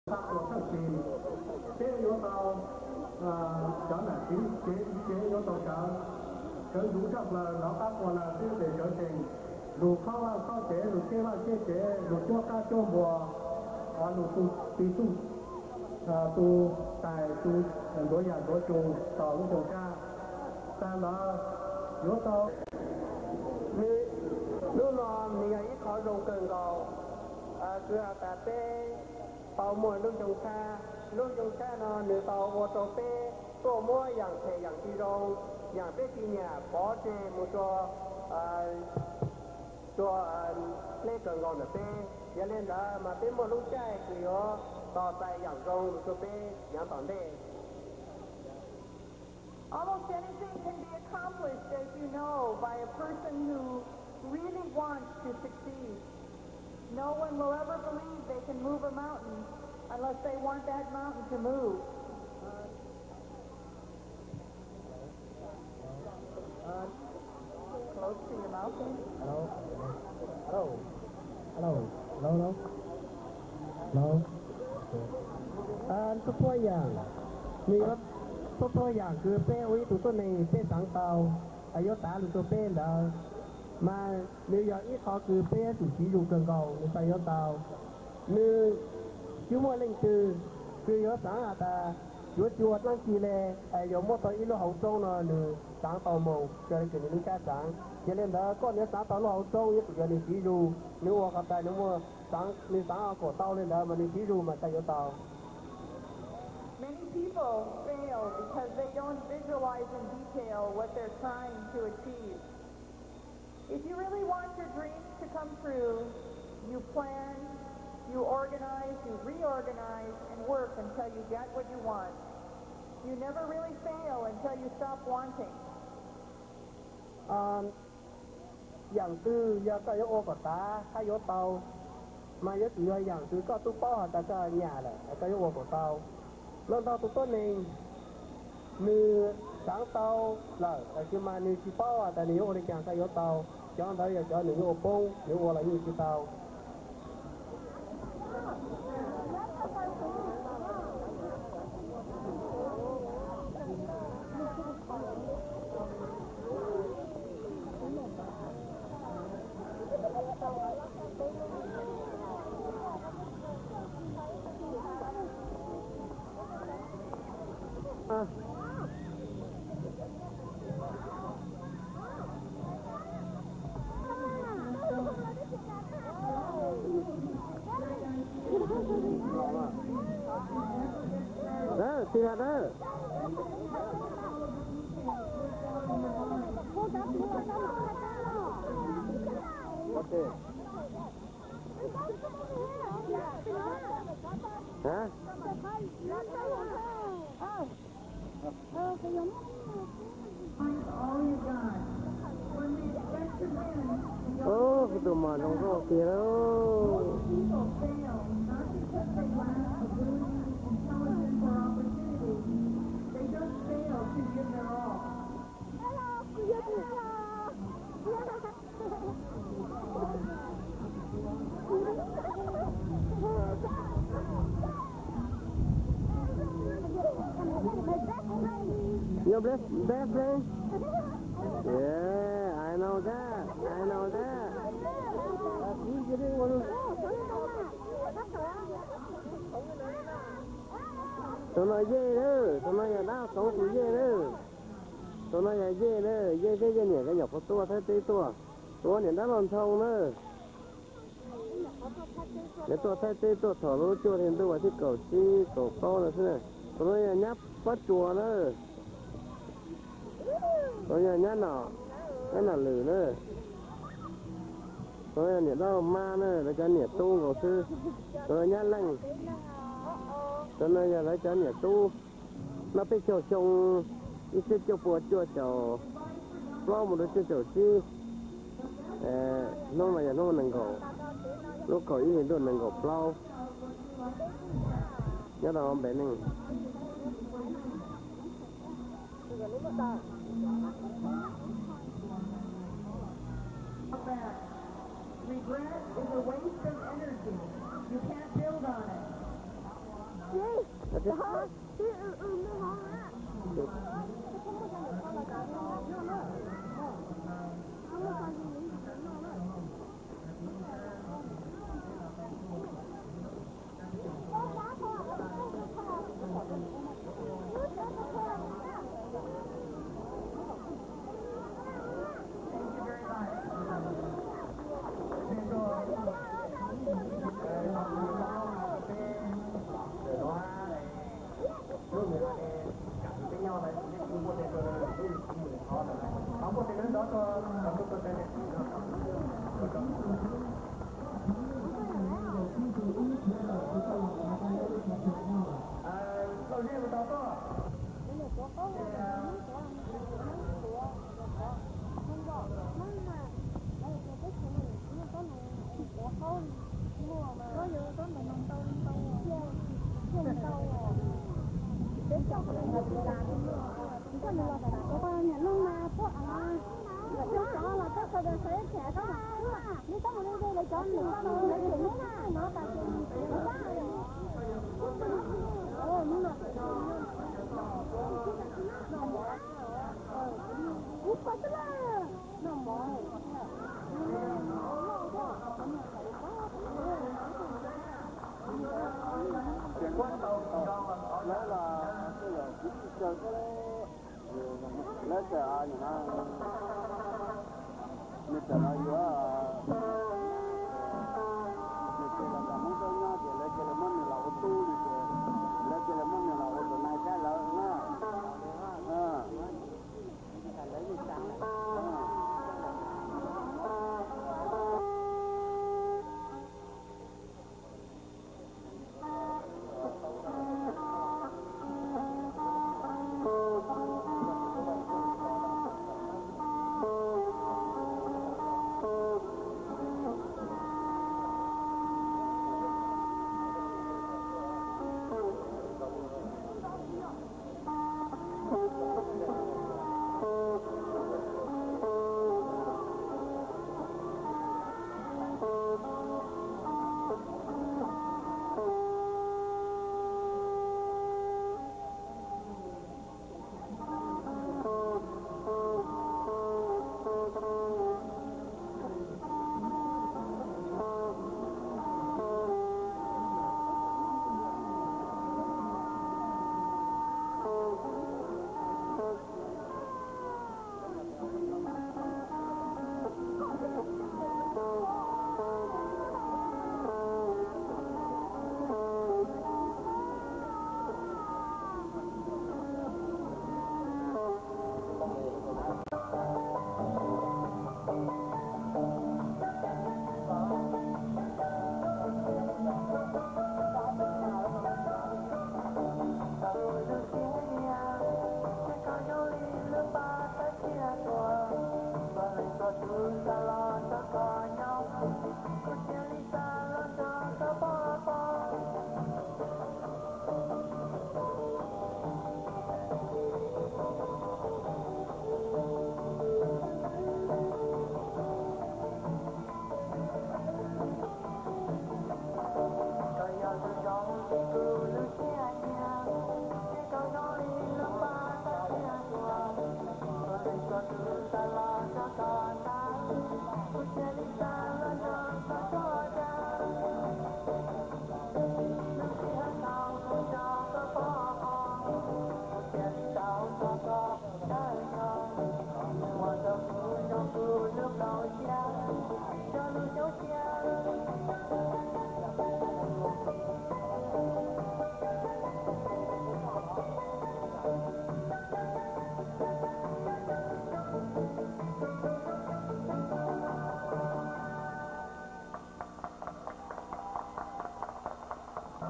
qab qhuas txhawj sis, peb yuav tau, cov nam txiv tsev tsev yuav tau sawv, sawv ntxuv tshaj plaws, lawv qab qhuas lawm peb yuav tsum sawv tsees, lug khob vaj khob tsev, lug txhiab vaj txhiab tsev, lug cuab qab cuab npua, lug tu tij tu, tu tais tu, ntxuav yam ntxuav tsu tau lub xyoo tshaj. Tag ntawd yuav tau, nws, hnub no nws yog ib qho zoo kawg nkaus, kws has tas peb tau muaj lub xyoo tshaj. Lub xyoo tshaj no nws tau ua rau peb tuaj muab yaam phem yaam tsis zoo, yaam peb tsis nyam pov tseg mus rua, rua dleb kawg nkaus ntawm peb. Yog li ntawd mas peb muaj lub caij kws yuav tos txais yaam zoo mus rua peb nyav tom ntej. Almost anything can be accomplished, as you know, by a person who really wants to succeed. No one will ever believe they can move a mountain unless they want that mountain to move. Close to your mouth, maybe? Hello. Hello. Hello. Hello. Hello. Txhua txhua yaam, nws yuav, txhua txhua yaam kws peb ua ib tug tuab neeg peb xaav tau, yuav tav lug rua peb ntawd, mas nws yog ib qho kws peb yuav tsum siv zug kawg nkaus nws txhaj yuav tau. Nws tsis muaj leej twg kws yuav xaav has tas yuav tsis ua dlaab tsi le, yuav muab tau ib lub hauv tsoob no nws xaav tau moog raws li kws nws lub sab xaav. Yog li ntawd koj nws xaav tau lub hauv tsoob yuav tsum yog nws siv zug, nws ua qhov tas nws muaj, nws xaav ua kom tau li ntawd mas nws siv zug mas txhaj yuav tau. Many people fail because they don't visualize in detail what they're trying to achieve. If you really want your dreams to come true, you plan, you organize, you reorganize, and work until you get what you want. You never really fail until you stop wanting. Yaam twg yog koj yuav ua kom tav hab yuav tau, mas yuav tsum yog yaam kws koj tub paub has tas koj nyam lawm koj yuav ua kom tau. Lug ntau tus tuab neeg, nws xaav tau lawm tab sis mas nws tsis paub has tas nws yuav ua li caag txhaj yuav tau. Cov ntawd yog cov nws yuav ua poob, nws ua los yeej tsis tau. Dawb, tig dawb. Hab? Ub, kuv tus mos zoo nkauj tiag lauj. Your best, best friend? Yeah, I know that. I know that. Tus no Yej na, tus no yog dab Xoov tus Yej na. Tus no yog Yej na, Yej thiab Yej niam nkawd nyuam qhuav tuaj Thaib teb tuaj, tuaj ua niam dab laug Ntxhoo na. Nkawd tuaj Thaib teb tuaj thaum lub cuaj hli ntuj vas thib kaum tsib kaum plaub no xwb na. Tus no yog nyab Pob Tsuas na. Tus no yog nyab Nom, nyab Nom Lwm na. Tus no yog niam dab laug Mab na, lawv cov niam tub nkaus xwb. Tus no nyab Leej. Tus no yog lawv cov niam tub. Noj peb caug xyoo, ib txhiab cuaj pua cuaj caum plaub mus rau cuaj caum tsib. Hnub no yog hnub nees nkaum, lub kaum ib hli ntuj nees nkaum plaub. Nyob rau hauv npe neej. Regret is a waste of energy. You can't build on it. Ces kuab tau tau lawv los kuv tsis caw thiab. Lawv txawm no, nws txawm no yuav, nws cia los nram Hmoob Thaib nyob ces lawv cia li muab nws los ua tub li ces lawv cia li muab nws los ua tus nais thiab lawv na.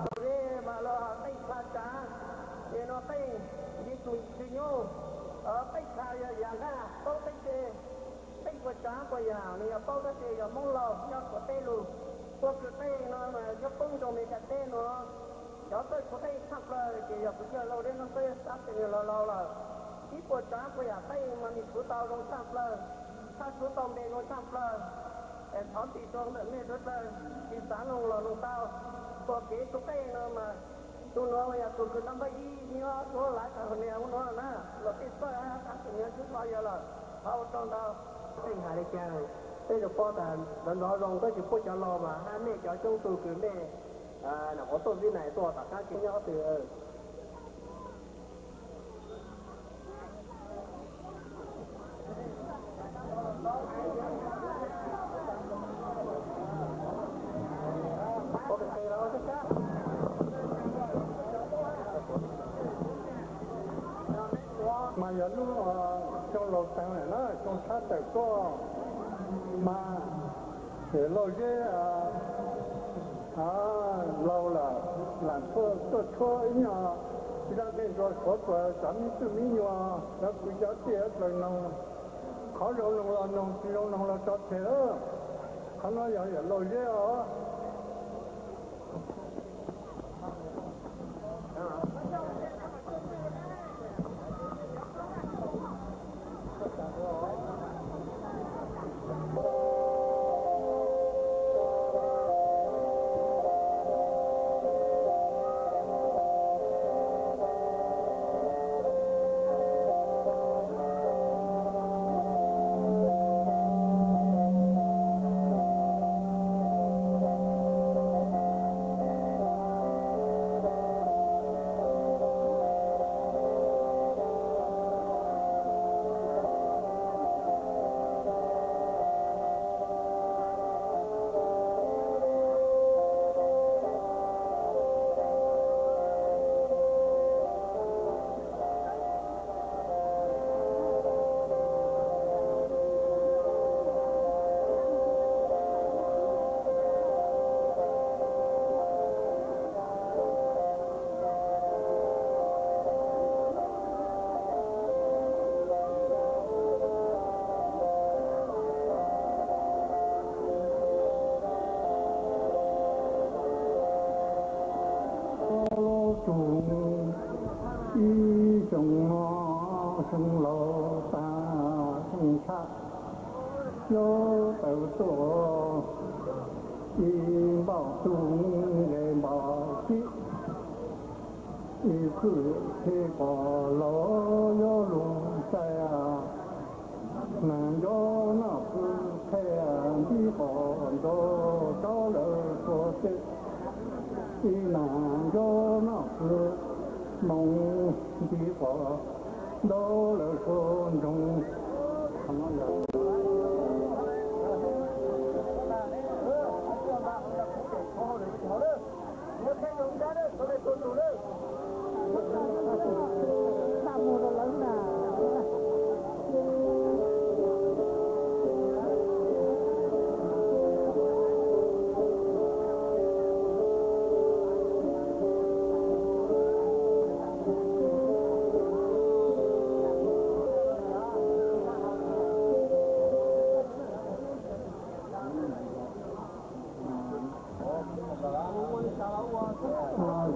Tus li mas los qeej tsha tsav, ces no qeej li tus tsw nyuj, qeej tsha yog yam nqaj, paub qeej ce, qeej puas tsav puas yam nws yog paub tab sis yog Hmoob laus nyob Suav teb lug, ua kwv qeej no mas yuav poob rau Meskas teb no. Cov txawj tshuav qeej tshaj plaws ces yog kuv yawg Lauj Deb Noob Txawb, tab sis nws laus laus lawm. Ib puas tsav puas yam qeej mas nws tshuav tau zoo tshaj plaws, tshaj tshuav tau npe zoo tshaj plaws. Es thov txim rau ntawm mej suav dlawg tsis xav noog los noog tau, ua kev tshuav qeej no mas Tus nuav yog tus kws nab npawb ib nyob lub lav California ub nuav na, luag pheej txawj hab tab sis nyob tub tau yog lawm, thov ua tsaug ntau. Pheej has le caag, peb yuav paub tas nrov nrov zoo, tab sis puab cov laug mas hab mej cov coob tug kws mej nyuam qhuav tuaj vib nais tuaj tom qab kws nyob twg. Mas yog lub xyoo laus taag lawm na, xyoo tshab tawm tuaj mas yawm Lauj Zeb laus lawm, lam tuaj tshuab ib nyuag zaj dej ntsua suav pua cov me tub me nyuam, cov kwv cov tij dlaws noog, qhov zoo noog los noog, tsis zoo noog los tso tseg. Qhov no yog yawm Lauj Zeb os. Lub xyoo no xyoo laus taag xyoo tshab yuav tawm tuaj, ib npaum tug nqe npaum tsib, ib txwm tseg pom laus yuav lug sai, naag nco noj qhwv qhia ntsib qhov ntau rau lawv suav teb, ib naag nco noj qhwv moog ntsib qhov ntau lawv suav ntsoog.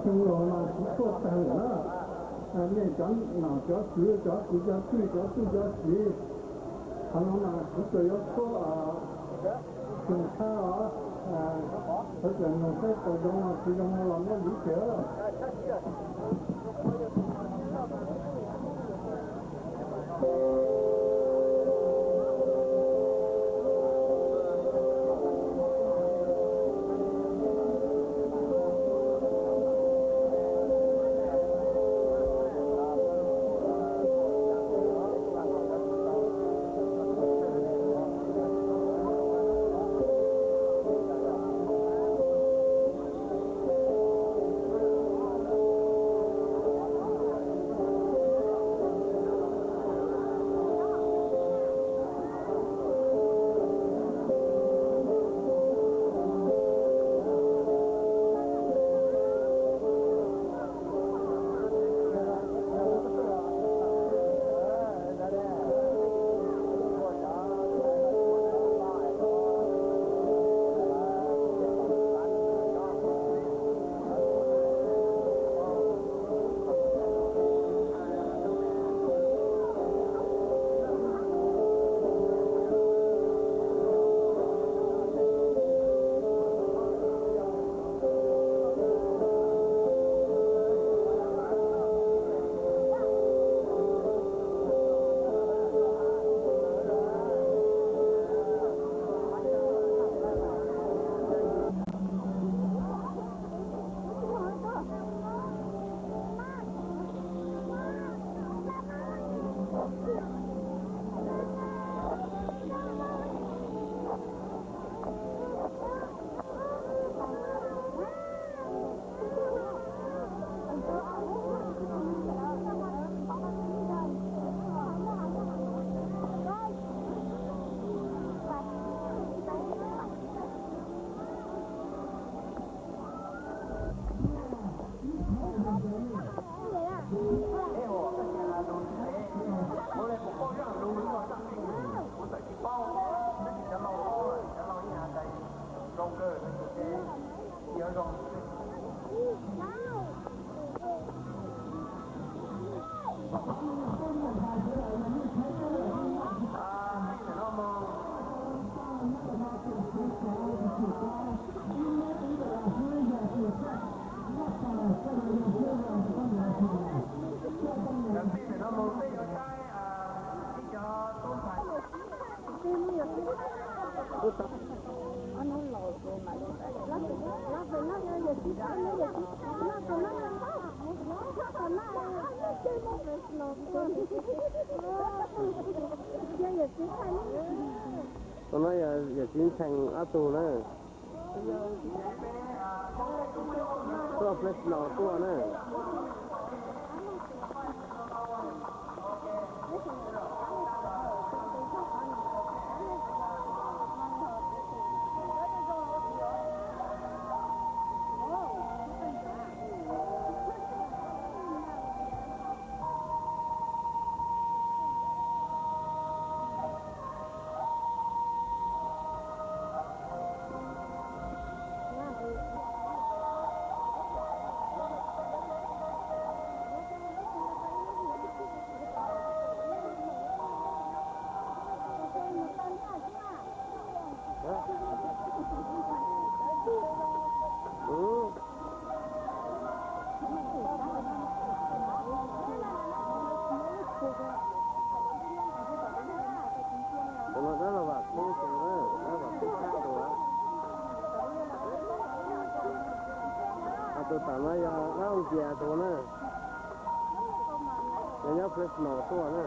Xyoo laus mas kuv tuaj tag lawm na. Nej cov nom cov tswv, cov kwv cov tij, cov tub cov kiv, qhov no mas kuv tsuas yuav tshuab xyoo tshab os. Sawv daws noog saib puas zoo, tsis zoo los muab ntxiv kiag. Tus no yog yawm txiv Ntxhee ob tug na. Tuaj Fresno tuaj na. Tus no dab laug Vam Kub tus na, dab laug Vam Kub Kab tus. Ho tus tom no yog dab laug Ncias tus na, yog nyob Fresno tuaj na.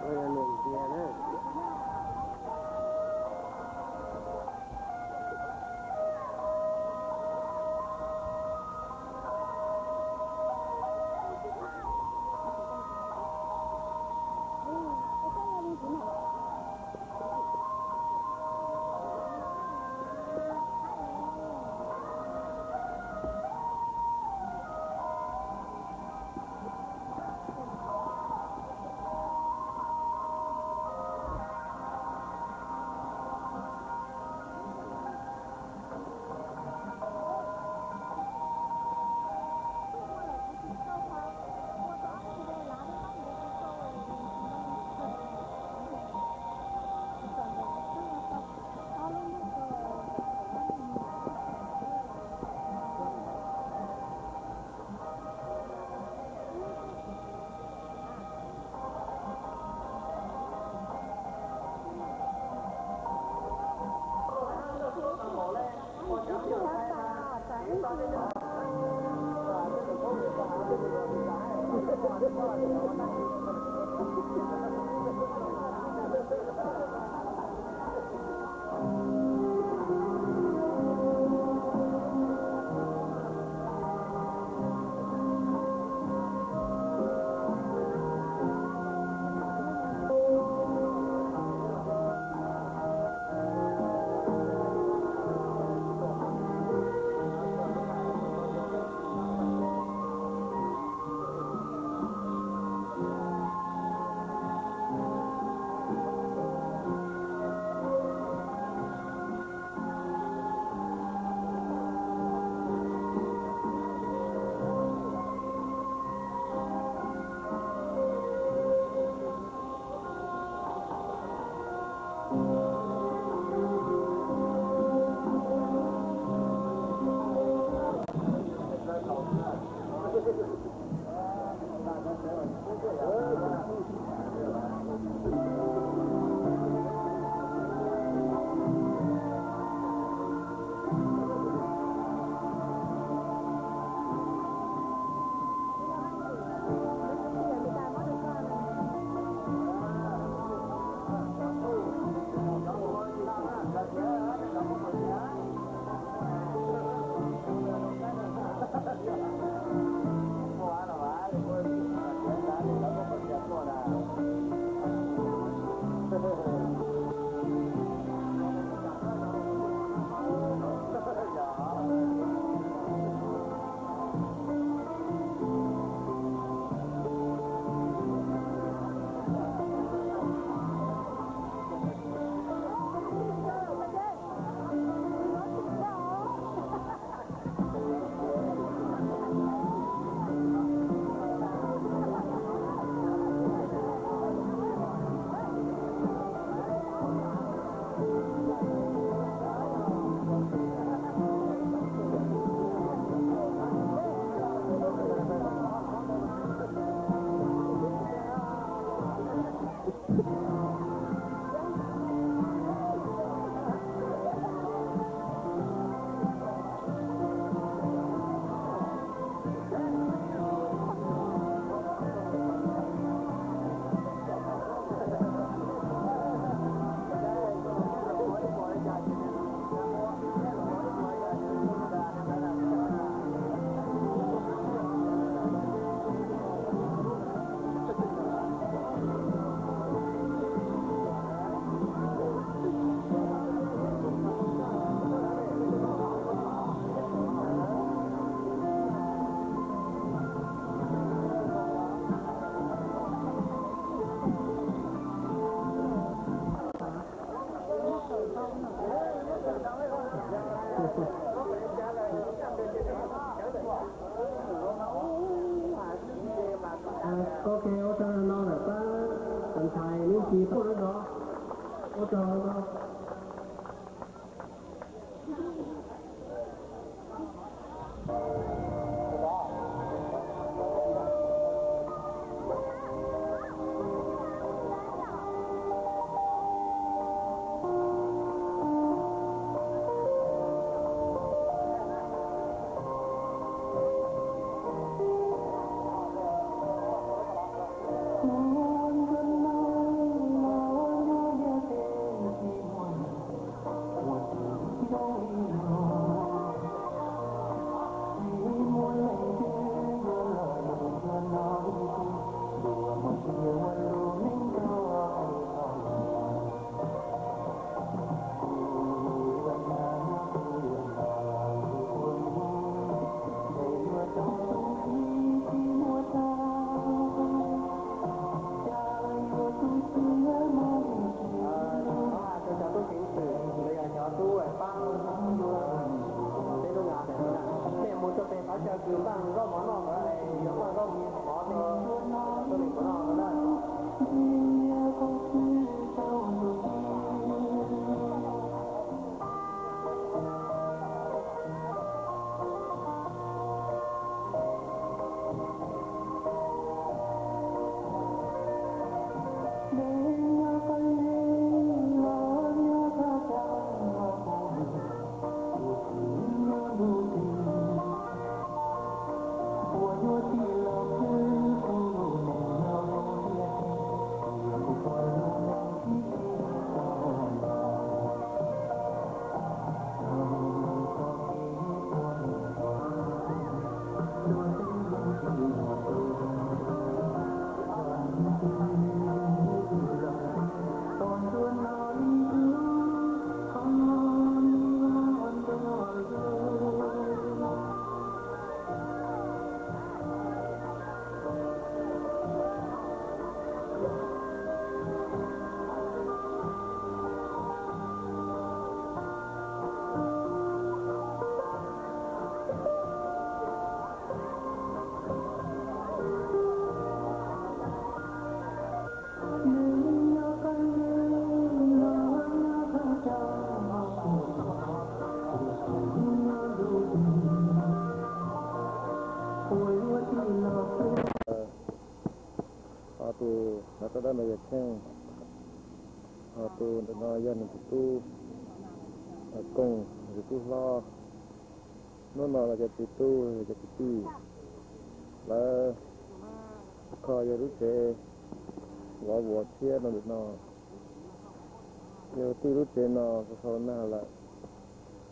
Yog nws Ncias na. Cov tub ceev xwm los yog cov tub pab peb lub nqa ntawm no na, nej mus tuaj pem qhov chaw kws npaj zaub mov noj ntawd, yuav npaj zaub mov rau cov tub ceev xwm noj no na. Ho tus nyob rau dab no yog Kheej, ho tus ntawm no yog nws tus tub, Kooj, nws tus tub hlob. Hnub no lawv cov txiv tub, cov kwv tij, lawv kho yog lub tsev vov vuas thiab no ntawm no. Yog tij lub tsev no tau tau nag lawm,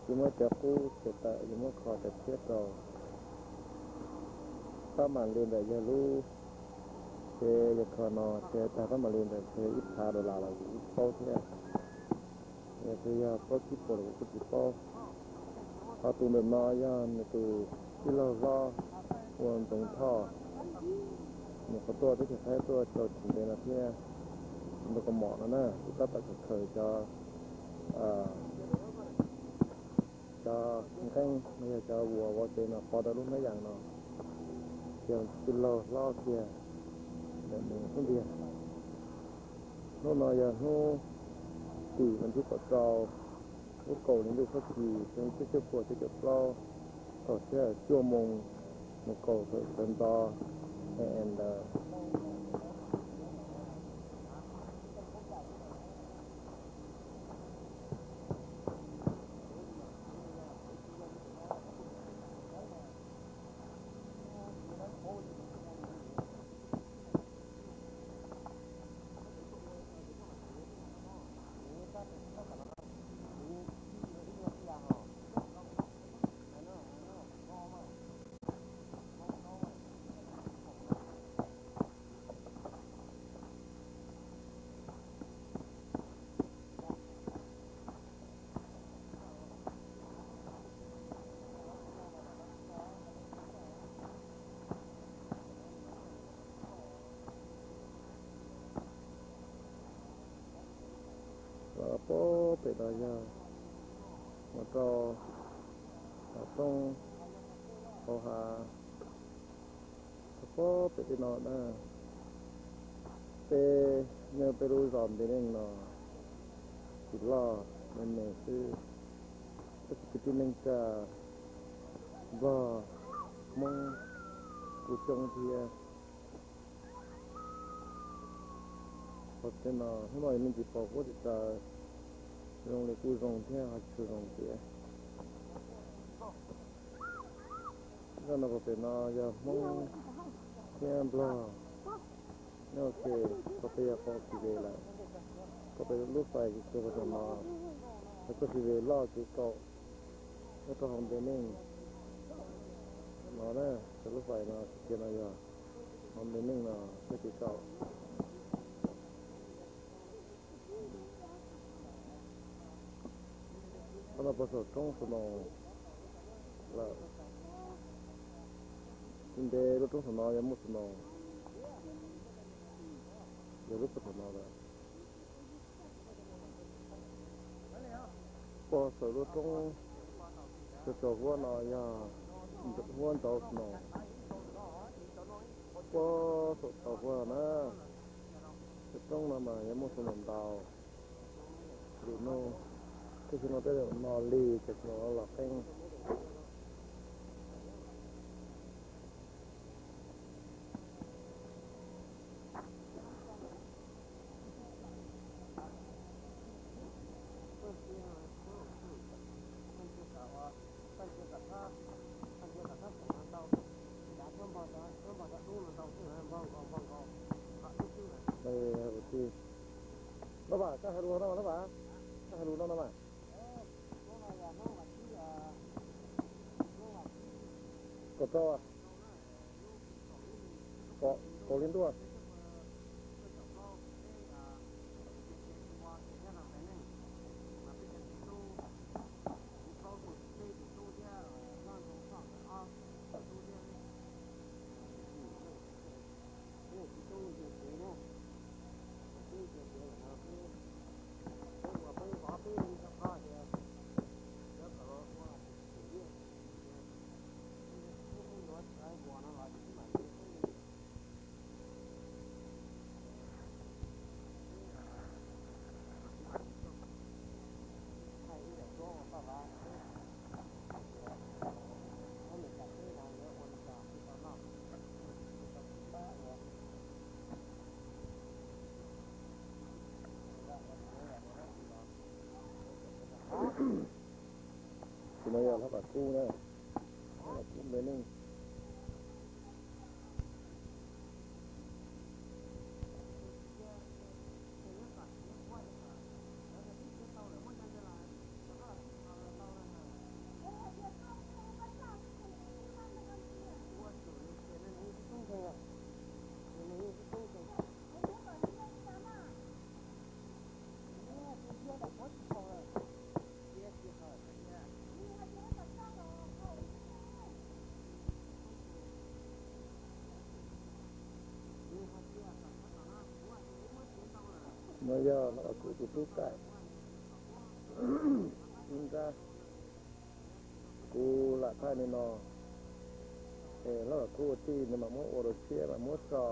tsis muaj cov qub ces tawm, yuav muab kho cov tshiab rau. Pab mam li ntawm yog lub tsev yog kho no, ces tag pab mam li ntawm ces ib phav dollar los kuv kuj tsis paub thiab. Yog tias yog plaub tsib puas los kuv kuj tsis paub. Ho tus ntawm no yog nws tus tij laug hlob ua Ntxoov Thoj, nws qhuav tuaj teb chaws Thaib tuaj rau tsis ntev no thiab, nws tus kaus mom no na, tab tom khaws khaws cov, cov nqeeb no yog cov uas vov tsev no pov tau lub hnab yas no, yog tij laug hlob kiag ntawm nws xub ntiag. Hnub no yog hnub tim vas thib kaum rau lub kaum hli ntuj Fab Kis xyoo ib txhiab cuaj puas cuaj caum plaub, thaum sij hawm cuaj moos mus kaum tawm sawv ntxov A M ntawd. Los pem no yog mus rau tom roob hauv hav, pem tej no na, pem Nyob peb lub zos Npe Neej no tsis loj, me me xwb, tab sis kwv tij neej tsa Nplog, Hmoob kuj coob thiab. Qhov tej no hnub no yog me ntsis pos huab tim taws, zoo li kuj zoo thiab ho tsis zoo tiag. Zaj no pem no yog Hmoob thiab Nplog nyob ua ke, qhov pem yog qhov Xis Ves lawm, qhov pem lub fais kiag puag tom no, yog txoj Xis Ves loj kev kaum nyob rau hauv Npe Neej no na, cov lub fais no kiag no yog hauv Npe Neej no txoj kev kaum. Qhov no puag saum roob Xus Noos lawm, ntev lub roob saum no yog muaj Xus Noos, yog lub puag saum no lawm. Puag saum lub roob, txog huab no yog huab ntxauv Xus Noos, puag saum tau huab na. Cov roob no mas yog muaj Xus Noos ntau, lwm hnub, tab sis no tej zaum no lig ces Xus Noos los qeeb. Nab Vam, koj hais lus no mas Nab Vam, koj hais lus no no mas. Kaum rau, kaum li ntuj. Tus no yog Hlob Vam Kub na, Hlob Vam Kub Npe Neej. No yog Hlob Vam Kub tus tub kaim ib nrab. Kuv lam thaij li no, es Hlob Vam Kub ua tij nws mam muab ua rau tshiab, mam muab tso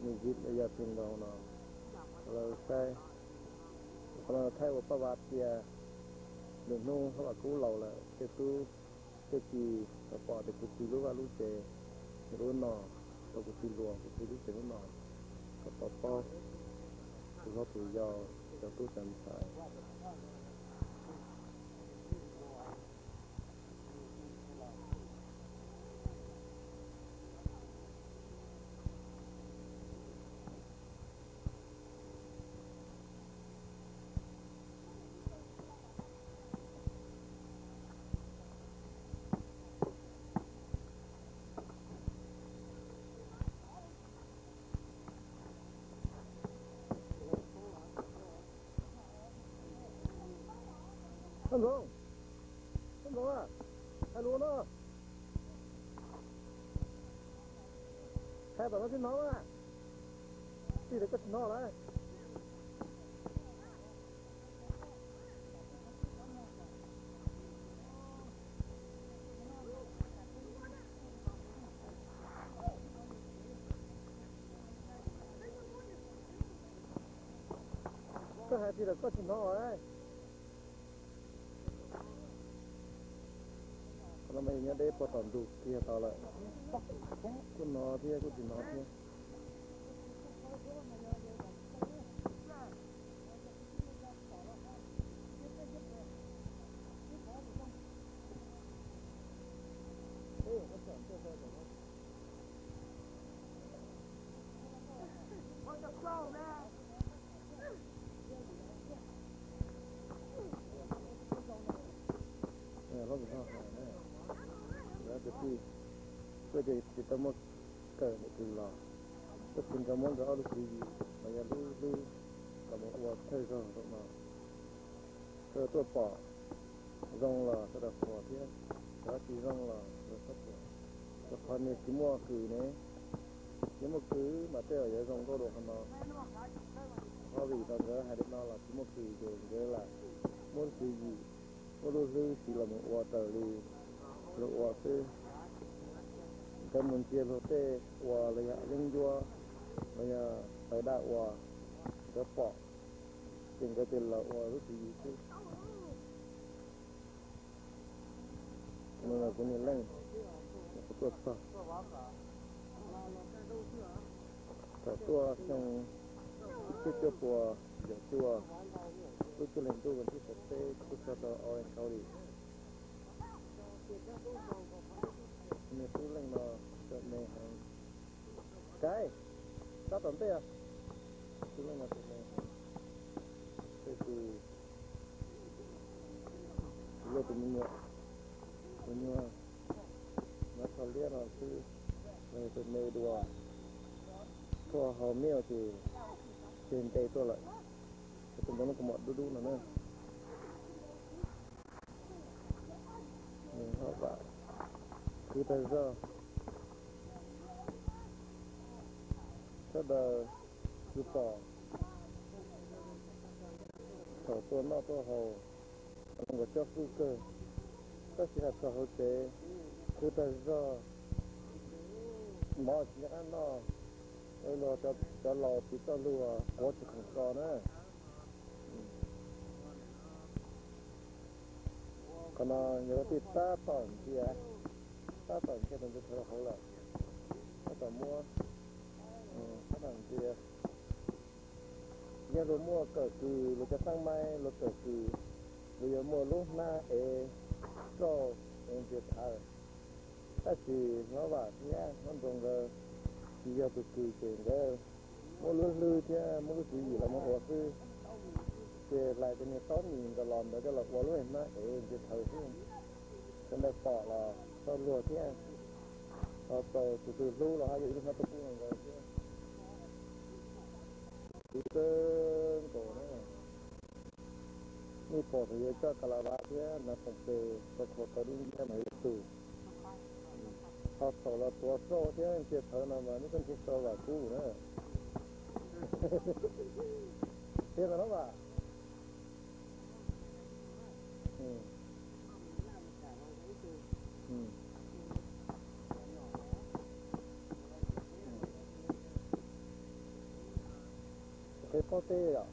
nws zib los yog tij nkaus no, lawv saib. Qhov no thaij ua Paj Vav tias lwm hnub Hlob Vam Kub laus lawm, tej tub tej ki tau pom tias kuv txiv lub vaj lub tsev nws lub no, tau kuv txiv hluas kuv txiv lub tsev lub no, kom tau paub tus hlob tus yau, cov tub cov ntxhais. Koj Ntxoov, koj Ntxoov a, hais lus no, hais tom no tsis hnov a, tij lawv koj tsis hnov lawm. Koj hais tias koj tsis hnov. Qhov no mas yus nyob deb puag tom ntug kiag tod lawm. Kuj hnov thiab kuj tsis hnov thiab. Lub tus tij, kuj ces tsis tau muaj kawm ntawm kws los, tab sis nkawd muab nkawd ob lub tswv yim los yog lub hlwb los mus ua thawj zaug rau no. Sawv daws tuaj pom zoo los sawv daws qhuas thiab, cov tsis zoo los sawv daws txhob qhuas. Rau qhov nws tsis muaj kws ne, nws muaj kws mas tej zaum yuav zoo nkauj dua qhov no. Qhov vim rau nkawd hais li no los tsis muaj kws ces nkawd lam muab lub tswv yim, muab lub hlwb siv los mus ua raws li luag ua xwb. Nkawd mus ntsia luag tej ua los yog yeeb ncuab los yog tawv daj ua, nkawd pom ces nkawd cia li los ua lub tswv yim xwb. No kuv niam leej, kuv tuaj txog thaum tuaj xyoo ib txhiab cuaj puas yim cuaj, lub cuaj hlis ntuj vas thib kaum peb kuv tuaj txog rau Orange County. Niag tub leej no txawm me heev. Kav, tab tom ntej, tub leej no txawm me heev, tab sis luag tus me nyuam, tus nyuag no txog liab no xwb, nws txawm me dua, tuaj haus milk ces tseg nte tuaj lawm. Tus ntawd no kuv mam dub dub no na. Nws haj vam khwv tag zog. Sawv daws kuj pom thaum tuaj noj tuaj haus, nkawd cob fwj kawg, tab sis hais txog hauv tsev khwv tag zog, mov tsis nco qab noj, luag cov laus txiv txoj lus quav tsis khoom tso na. Qhov no yog lub tij tab tom ntsia, tab tom ntsia tus ntawd rau hauv lawm, tab tom muab, tab tom ntsia. Yog luag muaj kawm kws, luag cov xab maib luag kawm kws, luag yuav muaj lub hnab ev roj ev ntsia thawv. Tab sis hlob Vam thiab hlob Nroos nkawd tsis yog tus kws ces nkawd muab lub hlwb thiab muab lub tswv yim los mus ua xwb. Ces hlais cov niag taub mis nkawd los ntawd coj los ua lub hnab ev ntsia thawv xwb. Sawv daws pom los txog luag thiab, ho txaus tus twg hlub los ho yog ib lub hnab tuaj pub rau nkawd thiab. Kuv kawg nkaus na, nej pom thaum yuav coj ka la vas thiab nav toom tes tau khuam tau dub nciab mas yuav tug. Ho thaum los tuav roj thiab ntsia thawv no mas nej tuaj ntsia sau Vam Kub na. Thiab no na Vam. Qheb pob teb yom.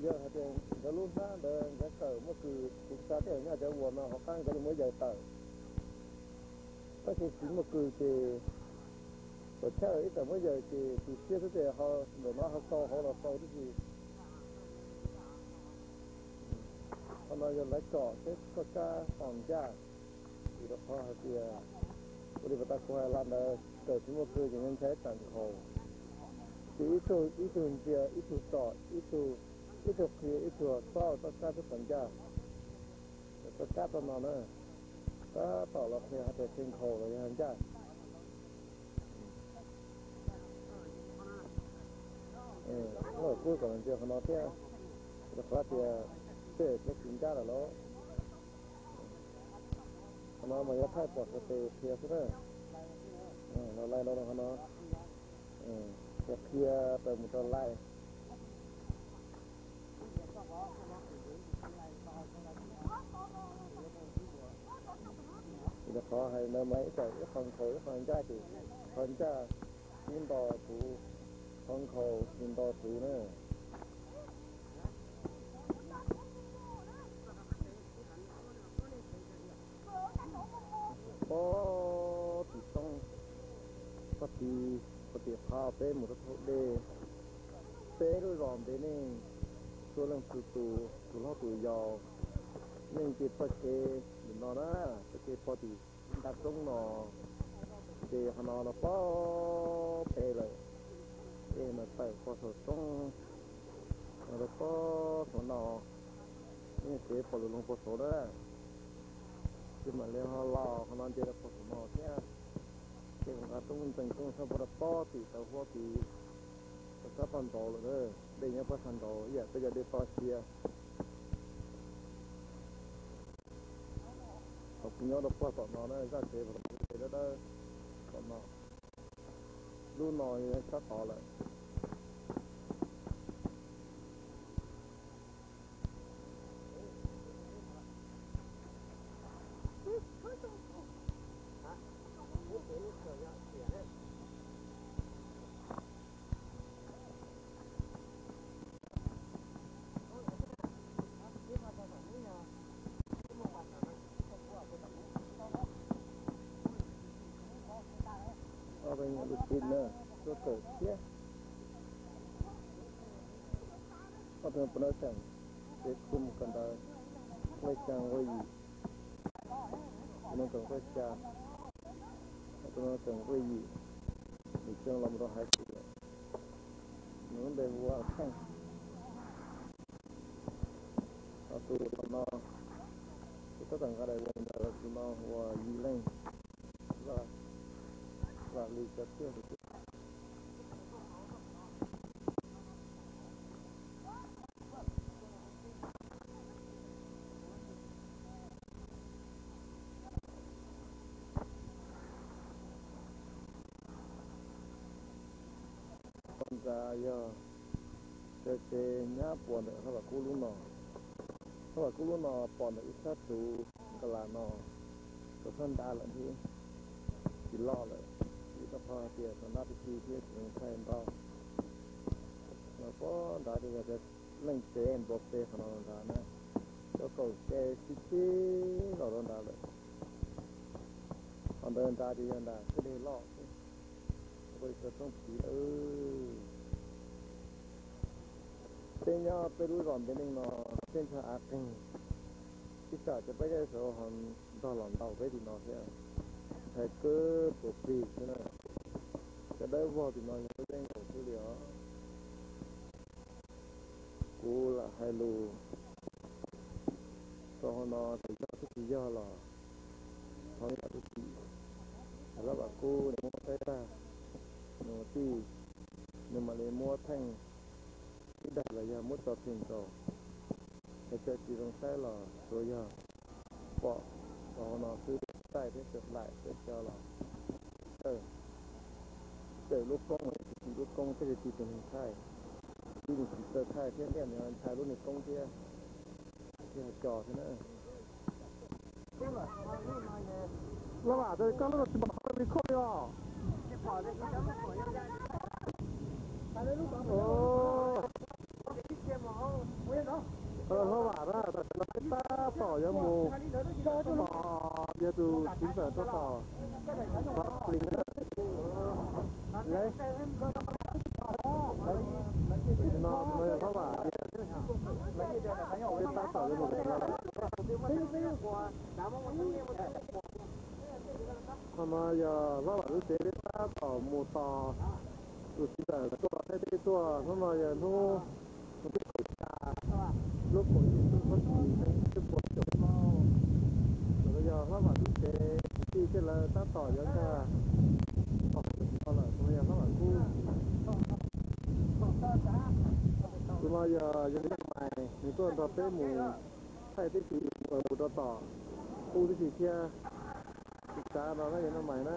Yog hais tias nkawd lub hnab ntawd nkawd kawm muaj kws, kuv xav tej zaum nyob cov vuas no hauv qab nkawd yuav muab yaws tawm. Tab sis tsis muaj kws ces, thaum chaj ib tawm muab yaws ces kws siab xwb ces ho ntawm no ho sau hauv los sau tib si. Qhov no yog lawv tsom seb koj kab tos ncaj, vim rau qhov hais tias ua li pas tas kuv hais los ntawd, kawm tsis muaj kws ces ntshai tsam nkhaus. Ces ib tug ib tug ntsia, ib tug tsom, ib tug, ib tug qhia, ib tug xob koj kab seb puas ncaj. Koj kab tau no na, tab tom los qhia hais tias qhia nkhaus los yog ncaj. Lawv kuj kom ntsia qhov no thiab, rau qhov tias tej zaum tsis ncaj lawm lauj. Qhov no mas yog thaij pom saum tes qhia xwb na. Los lais rau qhov no, qhia rau mus rau lais. Vim rau qhov hais ntawd mas ib txawm ib qho nkhaus ib qho ncaj ces qhov ncaj kub nto kuv, qhov Hau tsis nto tus na. Pob tim toj, pob tim, pob tim qhov peb mus rau thauj dej, peb lub zos ntev neeg, txhua leej txhua tus, tus hlob tus yau, yeej nce txoj kev ntawm no na, txoj kev pob tim nram roob no, ces qhov no los pob pem lawm, ces mas tawm pog saum roob, los rau pob saum no, yeej tsev pom lus loog pog saum na, ces mam li ho los qhov no nce rau pog saum no thiab. Ces nqa roob ntxees roob sab pog rau pob tim tau huab tid, tau sab pog nraud lawm na, dej nyob pob sab nraud ib yam peb cov dej toj siab. Thaum kuv nyob rau pog tom no na, zaj tsev pog tom no, tsev dawb dawb tom no, lub no sab tod lawm. Ob tug nyuam lub tib na, tuaj kawm thiab. Ob tug puav nab xeem, ces kuj mus kawm ntawv nqaij xya nqaij yim, puav nab kawm nqaij xya, ob tug no kawm nqaij yim, nws tseem los mus rau high school lawm, nws lub npe hu ua Theej. Ob tug tom no, tus tab tom nqa daim ua ntawd, tus no ua Yim Leej, Vaj Lis cov txiaj. Ntxa yog cov tsev nyab puas ntawm Hlob Vam Kub lub no. Hlob Vam Kub lub no pom ntawm ib sab tus nkas las no, rau sab nrad lawm thiab, tsis loj lawm, vim rau qhov hais tias tau ntab tib si thiab tsis zoo thaij nroj. Los pob nrad ces yog cov leej tsev npua pes qhov no nrad na, cov kaum ce sib txig los rau nrad lawm. Qhov ntawd nrad ces yog nram kwj deg loj xwb, ua ib co roob phiv lawm. Peb nyob peb lub zos ntev neeg no, peb ntshaw av qeeg, ib tsam cov peb cov saud ho ntog los ntaus peb tim no thiab. Ntshai kawg puas plig xwb na. Cov dawb vog tim no yog lub yeeb nkaus xwb li os. Kuv lam hais lus rau hauv no, txawm yog thiab tsis yog los thov nej zam lub txim. Hlob Vam Kub nws muab saib tag, nws tij, nws mam li muab Theej ib daim los yog muab tso tseg nkaus. Hais txawm tsis zoo saib los tsuav yog pom rau hauv no xwb, txaij thiab txawm laim txawm xyo los txawm, txawm lub koob los tsis lub koob, tej zaum tsis tus neeg thaij, tib tus tsis txawj thaij thiab, ntiaj nws ntshai lub niag koob thiab, tsis ho co thiab na. Hlob Vam, koj lub no tsis pom qhov li khoj li os. Hlob Vam na, tam sim no peb tab tom yuav mus, tab tom yuav tus txiv ntxawm rau tom Plis na. Tam sim no tus no yog Hlob Vam, peb tab tom yuav mus, qhov no yog Hlob Vam lub tsev, peb tab tom mus tos tus txiv ntxawm tuaj thaij teb tuaj. Hnub no yog hnub, hnub tim kaum xya, lub kaum ib hlis ntuj xyoo xib hwb puas caum rau. Tus no yog Hlob Vam lub tsev, kwv tij thiab lawv tab tom yuav nkag tau hais lus no lawm, tus no yog Hlob Vam Kub. Tus no yog yog li Naj Mais, nws tuaj nrog peb mus thaij tib si, mus rau tom qub tib si thiab. Tus tsav no na yog Naj Mais na.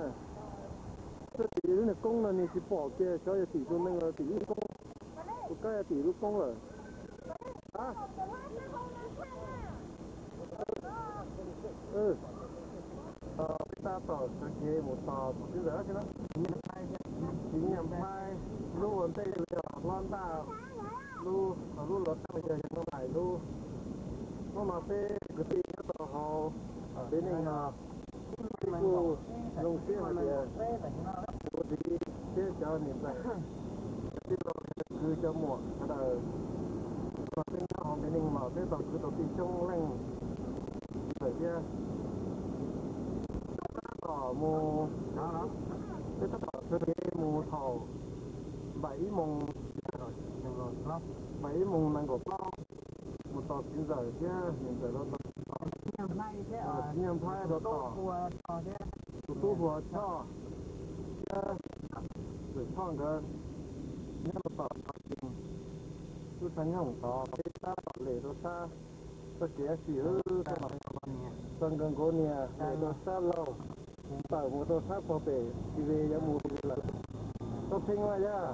Xyov tim lub niag koob no nws tsis pom kiag, xyov yog tim tus neeg los tim lub koob. Tus kab yog tim lub koob lawm. Peb tab tom sawv kev mus tos tus txiv ntxawm, txiv Nyiaj Nplhaib. Lub ua ntej yog hlob ntaj lub, lub los tau yog yog Nuj Maim lub. Hnub no peb kwv tij nyob rau hauv Pis Neej no, peb kuj zoo siab hais tias kuv txiv thiab cov niam ntxawm, cov tij laug kwv cov muam sawv daws, los peb nyob hauv Pis Neej los peb tau kwv tau tij coob leej lawm thiab. Tab tom mus, peb tab tom sawv kev mus thaum npaum ib moos, npaum ib moos nees nkaum plaub, mus tos txiv ntxawm thiab niam ntxawm rau tom, txiv Nyiaj Nplhaib rau tom, tus tub Huas Choj thiab Ntxawm Choj nkawd nyob rau tom Thaj Tsees, lub tshav nyooj tod, peb tab tom lem rau sab txoj kev sim wb txog nkawd nkaus nias lem rau sab laug, tawm mus rau sab pog pem Tsis Ve, yuav mus Tsis Ve lawm. Tau pheej mas yog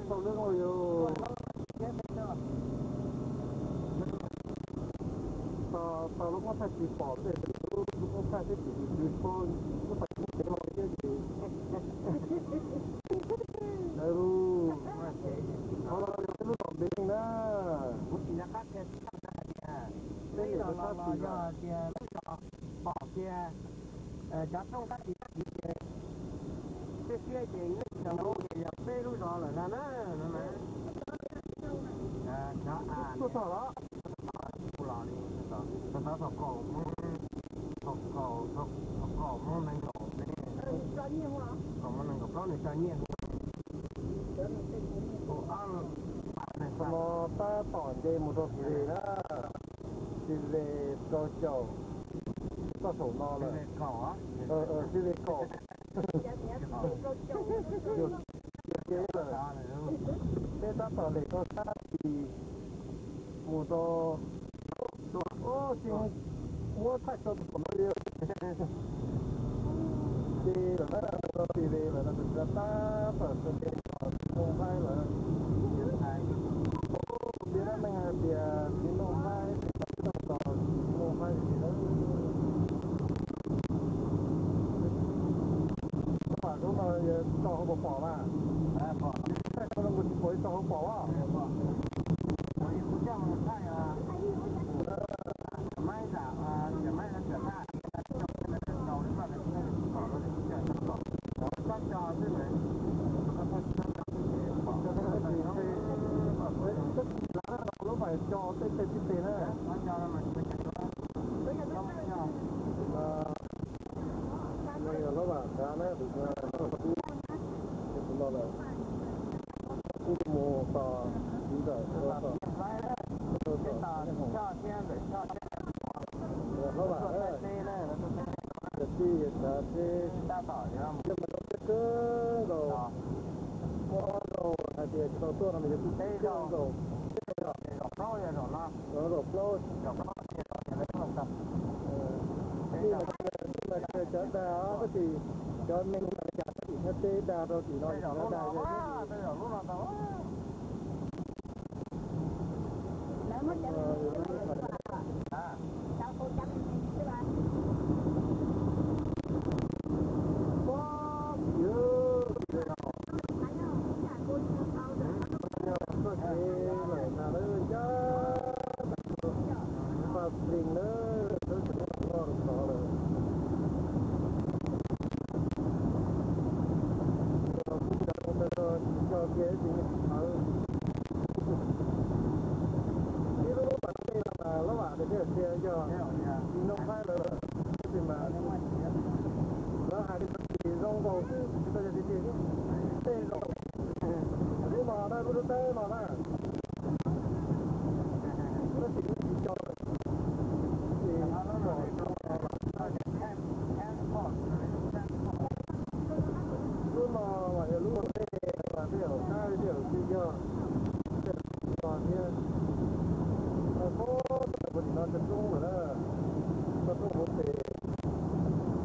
tau lub yus, tau lub mob thaij tsis pom tej, lub mob thaij tib si tsis paub, lub pais tsis tev los thiab ces. Ntawd lub, qhov no yog peb lub tom Pis Neej na. Peb lem rau sab tid lawm. Pom tias cov rooj sab tid sab tid ces siab siab ces nej cov ces yog peb lub zos lawm ntag na no na. Tuaj txog los? Los li, txog thaum kaum, thaum kaum, thaum kaum moos nees nkaum ne, kaum moos nees nkaum plaub nws tso nyiaj. Qhov no tab tom nce mus rau Tsis Ve na, Tsis Ve rau caum toj saum no lawm. Tsis Ve kaum. Yog kev lawm, peb tab tom lem rau sab tid mus rau, tsis muab thaij tso tus pom no li. Ces lawm na, rau Tsis Ve lawm no, tab tom sawv kev mus Npoo Nplhaib lawm. Tias dab neeg hais tias txiv Npoo Nplhaib, txiv Npoo Nplhaib li na. Hnub no yog tsis tau hauv paus pom mas, thaij tau zoo nkaus tsis pom, tsis tau hauv paus. Lub pais co tej tej tib teg na. Yog lub pais nrad na, tus no lawm, kuj mus tos txiv ntxawm, tos hlob vam, yawm txij yawm tsav seb, yog mas tau peb kawg nkaus, muaj ob zaug hais tias tsis tau tuaj no mas yog kuj peb kawg nkaus, zaum plaub, zaum plaub, cov dag tab sis cov neeg Amelikas tab sis nyob teb dag rau tim no dag yog Ib lub lub pam tej no mas lub vam tias thiaj tias yog txiv Npoo Nplhaib lawm, tab sis mas lawv hais li tsis zoo nkaus xwb, tsis tau yog tiag tiag xwb. Tej zaum lub no na, lub rau teb no na, tab sis lub tsis co lawm, ces pom lub no mas yog lub ua ntej mas tej zaum qab tej zaum tsis yog, tej zaum tsis yog thiab. Tau pom tau ntawm puag tim no tsob roob lawm na, tsob roob hauv pes,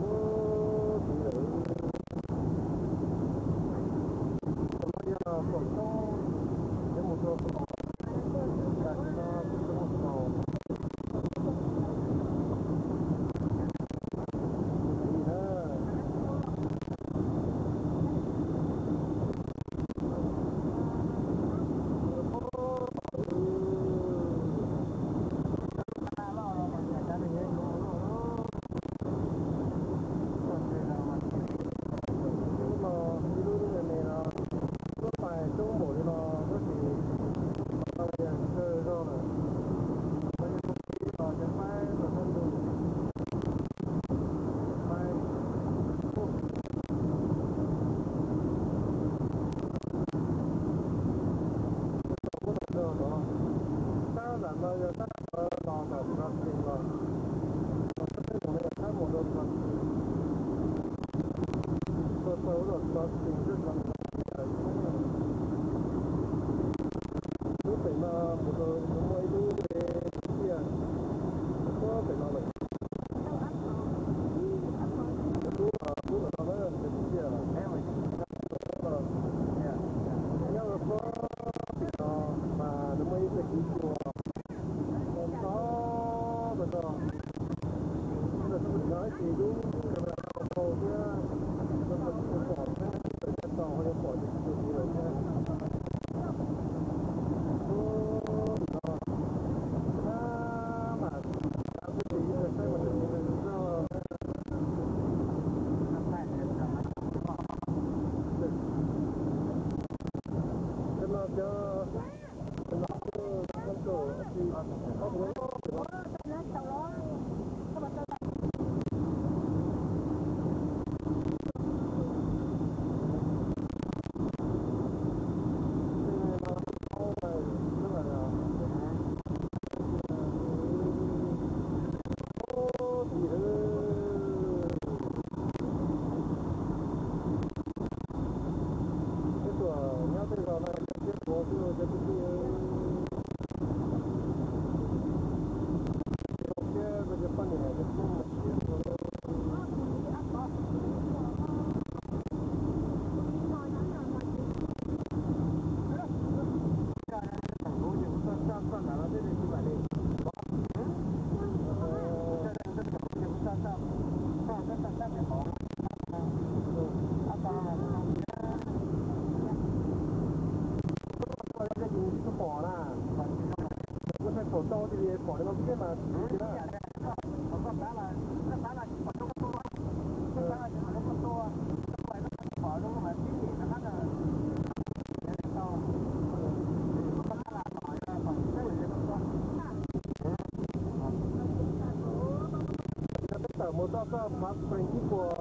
ub, tid lawm. Tam no yog kaum roob, yuav mus rau kaum Peb tuaj nyob tej zos no cov siab tuav xwb cov kwv tij. Zoo siab koj cov poj niam cov tub mus siav tuaj. Pom na, kuv thaij thaum tau tias pom no thiab mas. Yog peb tawm mus txoj koj phav pes ib puas